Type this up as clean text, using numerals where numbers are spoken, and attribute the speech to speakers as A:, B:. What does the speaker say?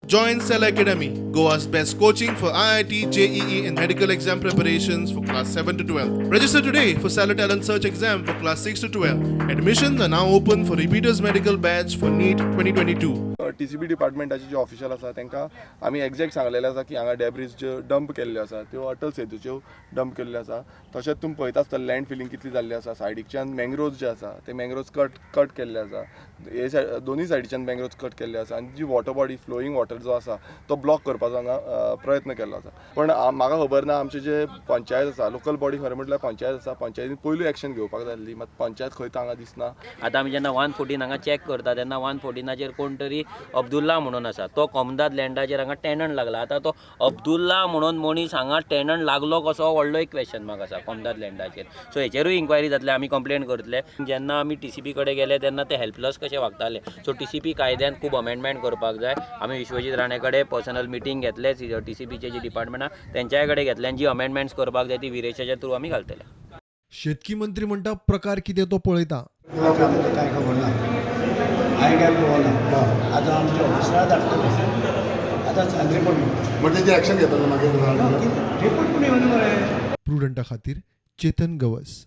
A: Join Cell Academy, Goa's best coaching for IIT, JEE, and medical exam preparations for class 7 to 12. Register today for Cellar Talent Search exam for class 6 to 12. Admissions are now open for repeaters medical batch for NEET 2022.
B: TCB डिपार्टमेंटाचे जे official आसा तांकां आमी exact सांगलेलें आसा की हांगा debris ज्यो डंप केल्ल्यो आसा त्यो अटल सेतूच्यो डंप केल्ल्यो आसा. तशेंच तुमी पळयता आसतले लँड फिलींग कितली जाल्ली आसा. सायडीकच्यान मँग्रोव्ज जे आसा ते मँग्रोव्ज कट केल्ले आसा. हे साय दोनूय सायडीच्यान मँग्रोव्ज कट केल्ले आसा आनी जी वॉटर बॉडी, फ्लोईंग वॉटर जो आसा तो ब्लॉक करपाचो हांगा प्रयत्न केल्लो आसा. पण म्हाका खबर ना, आमचे जे पंचायत आसा, लोकल बॉडी खरें म्हटल्यार पंचायत आसा, पंचायतीन पयलू एक्शन घेवपाक जाय आसली, मात पंचायत खंय हांगा दिसना.
C: आतां आमी जेन्ना 114 हांगा चॅक करता तेन्ना 114चेर कोण तरी अब्दुल्ला म्हणून आसा, तो कोमदाद लँडाचेर हांगा टेनंट लागला. आतां तो अब्दुल्ला म्हणून मनीस हांगा टेनंट लागलो कसो, व्हडलो एक क्वेश्चन मार्क आसा कोमदाद लँडाचेर. सो हेचेरूय इन्क्वायरी जातले, आमी कंप्लेन करतले. जेन्ना आमी टीसीपी कडेन गेले तेन्ना ते हेल्पलस कशे वागताले. सो टीसीपी कायद्यान खूब अमेंडमेंट करपाक जाय. आमी विश्वजीत राणे कडेन पर्सनल मिटींग घेतले, टीसीपीचे जे डिपार्टमेंट आहा तेंच्याय कडेन घेतले आनी जी अमेंडमेंट्स करपाक जाय ती विरेशाच्या थ्रू आमी घालतले.
D: शेतकी मंत्री म्हणटा प्रकार कितें तो पळयता.
E: आमकां कांय खबर ना, हांवें काय पळोवना. आतां आमच्या ऑफिसरा धाडटले आतां रिपोर्ट म्हणटा.
F: म्हणजे ते ऍक्शन घेतले मागीर?
E: रिपोर्ट पूण येवना मरे.
D: प्रुडंटा खातीर चेतन गवस.